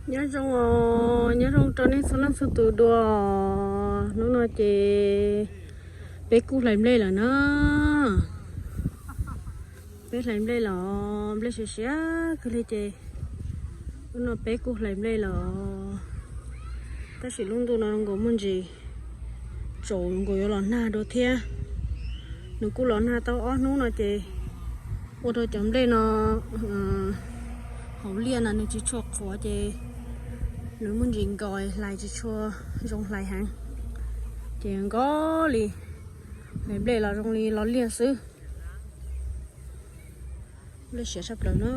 Nyob zoo os, nyob zoo rau nej txhua leej txhua tus dua. Hnub no ces peb kuj hlais nplej lawm na. Peb hlais nplej los nplej siav siav kawg li ces hnub no peb kuj hlais nplej los. Tab sis lub ntuj no nkaus muaj ntsis tsaus nkaus yuav los nag dua thiab. Nws kuj los nag tau ob hnub no ces ua rau cov nplej no hauv liaj no nws tsis tshua qhuav ces nws muaj ntsis nkaus hlais tsis tshua zoo hlais heev. Ces nkaus li hlais nplej los zoo li los liaj xwb. Nplej siav saj plaws na.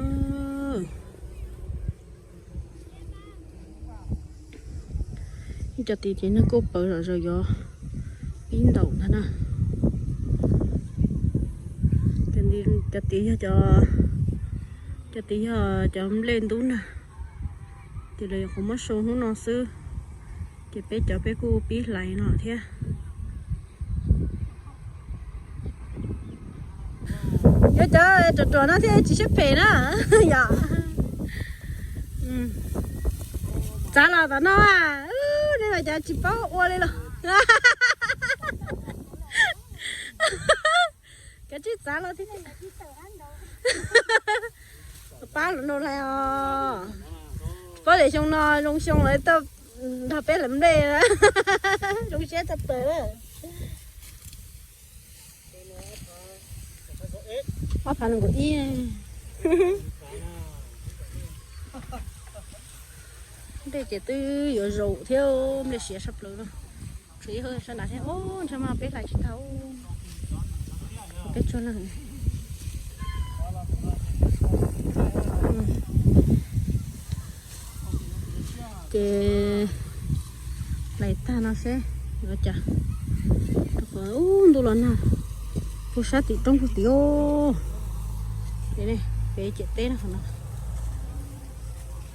Ib co tid ces neeg kuj pawv zom zaws yuav pib ntaus ntag na. Cov tid yog, cov tid yog cov nplej ntub nag, ces lawv nyuam qhuav muab sau hnub no xwb, ces peb cov peb kuj pib hlais no thiab. Yuav cov ruam ruam no thiaj tsis siab phem na. Yog txav los tom no, nej mas cov tsis paub ua li los. Kav tsij txav los thiab. Pab los nrau hlais os. Paub tias xyoo no zoo xyoo lawv tuaj nrog peb hlais nplej, zoo siab tshaj plaws. Ob phav nees nkaum ib. Nplej ces twb yuav zaum thiab, nplej siav saj plaws no. Tshuav ib hauv sab nrad thiab, ntshe mas peb hlais tsis tau. Peb tsuag leej. Ces hlais tag no seb yuav cas. Rau qhov ub ntuj los nag puag sab tim roob puag tim os. Peb ciam teb no, qhov no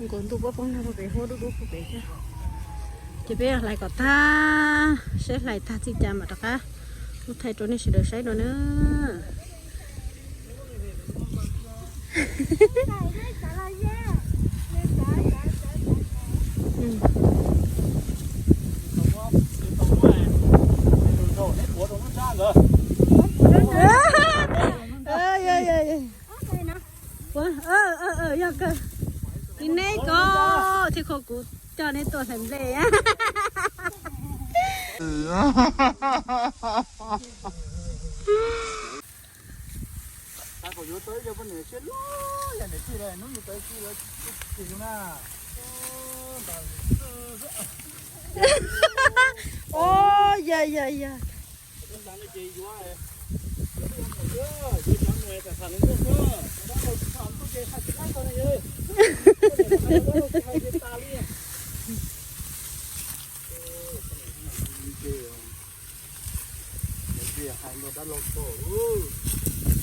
nkaus ntuj puab poob nag puag pem huab dub dub puag pem thiab. Ces peb hlais kom tag, seb hlais tag txij cas mam rov qab muab thaij rau nej sawv daws saib dua na. Yog kawg, li neb ko thiaj kho kuv coj neb tuaj hlais nplej. Os, yog yog yog.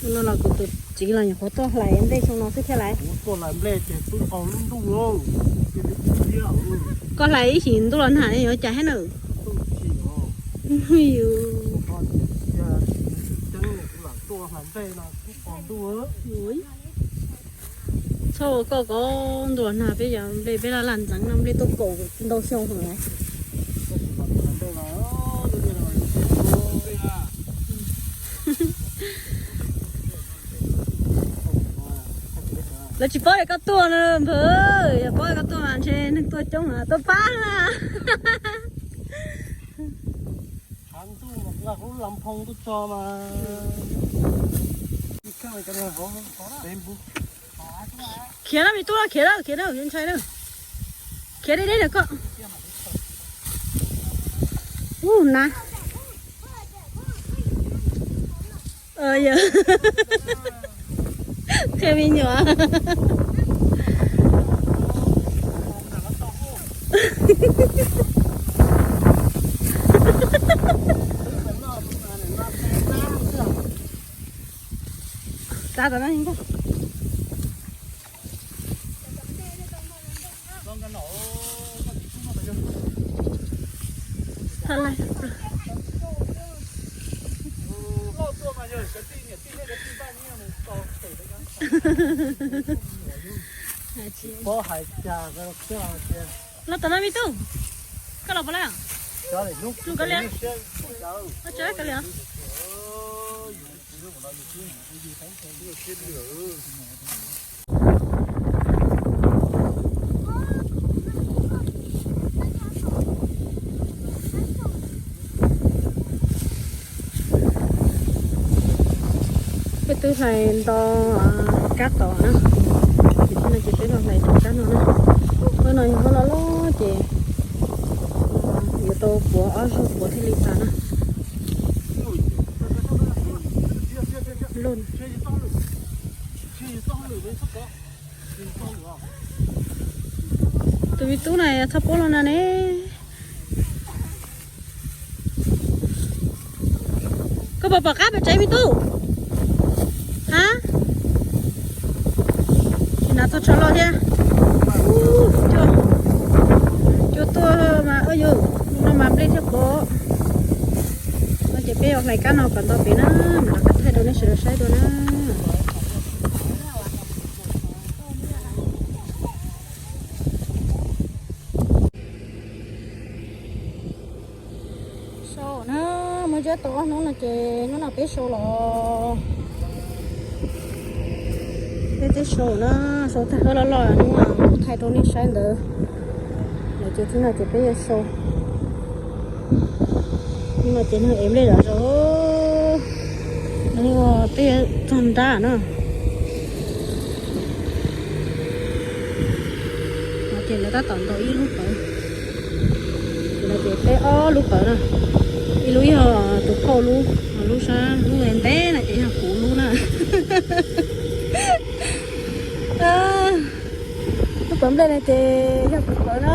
No los kuv tus txiv los nyuam qhuav tuaj hlais nplej xyoo no xwb thiab lawm. Kuv tuaj hlais nplej ces twb qaug lub ntuj. Koj hlais ib sim ntuj los nag yuav cas thiab na. Txhob ua koj ko, ntuj los nag peb cov nplej peb laj laj ntxeev no, nplej tuaj kaum ntau xyoo heev lawm. Lawv tsis paub tias koj tuaj no npawg, yog paub tias koj tuaj mas ntshe neeg tuaj coob mas tuaj pab na. Khiav na, me tub, khiav na, khiav na, yuav ntshai na. Khiav deb deb na koj. Ub, na. Qhia me nyuam. Txav tom no. Pob hais cas los tom no me tub, koj los puas laj? Lus koj liam, koj liam. Peb twb hlais nto kab tom na, ces tib no ces peb los hlais rau kab no na. Qhov no yog qhov loj loj ces yuav tau puav ob zaug puav thiaj li tas na. Tus me tub na txhob pob los na ne. Koj puas pom qab pem tsev me tub? Ha? Tsis hnav txog tsho loj thiab. Cua tuaj mas, yus no mas nplej thiab pob. No ces peb yuav hlais kab no kom nto pem na, mam rov qab thaij rau nej sawv daws saib dua na. Sau na, muaj tsiab tau ob hnub no ces hnub no peb sau los. Peb twb sau na, sau tag hwb loj loj hnub no kuv thaij rau nej saib ntawd. Lawm ces tib no ces peb yuav sau. Hnub no ces nws ev nplej zom zaws, nws peb txog nrab na. No ces lawv tab tom ntaus ib lub pawv. Ces no ces peb ob lub pawv na, ib lub yog tus phauj lub, lub sab lub ntev no ces yog kuv lub na. Lub pawv nplej no ces yog kuv pawv na.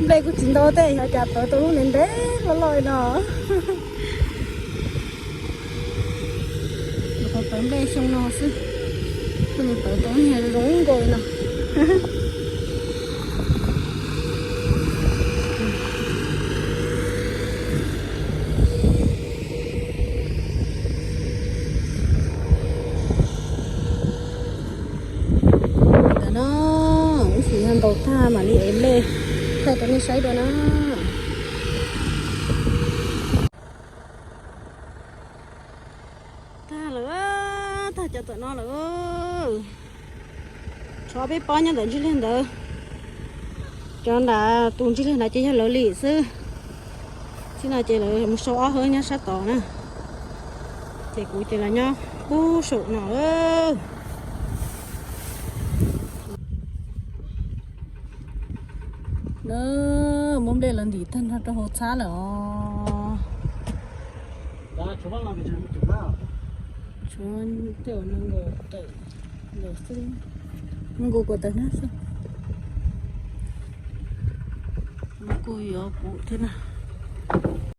Nplej kuj tsis ntau tej, yog cas pawv tau lub ntev ntev loj loj li no. Pawv nplej xyoo no xwb, kuj nws pawv tau niag zoo nkaus li no. Ntawm no, ib sim yog ntaus tag mam li ev nplej thaij rau nej saib dua na. Tag lawm, tag cov tom no lawm. Tshuav peb pob nyob ntawm ntsig liag ntawd. Cov nram tus ntsig liag ntawd ces yog lawv li xwb. Tib no ces lawv mus sau ob hwb nyob sab tod na. Ces kuv ces los nyob pub saum no. Na, muab nplej los ntim tag nrho rau hauv txhab lawm os. Tshuav tej uas nees nkaum tawm ntawm xwb, nees nkaum kaum tawm hnab xwb. Kuj yuav puv thiab na.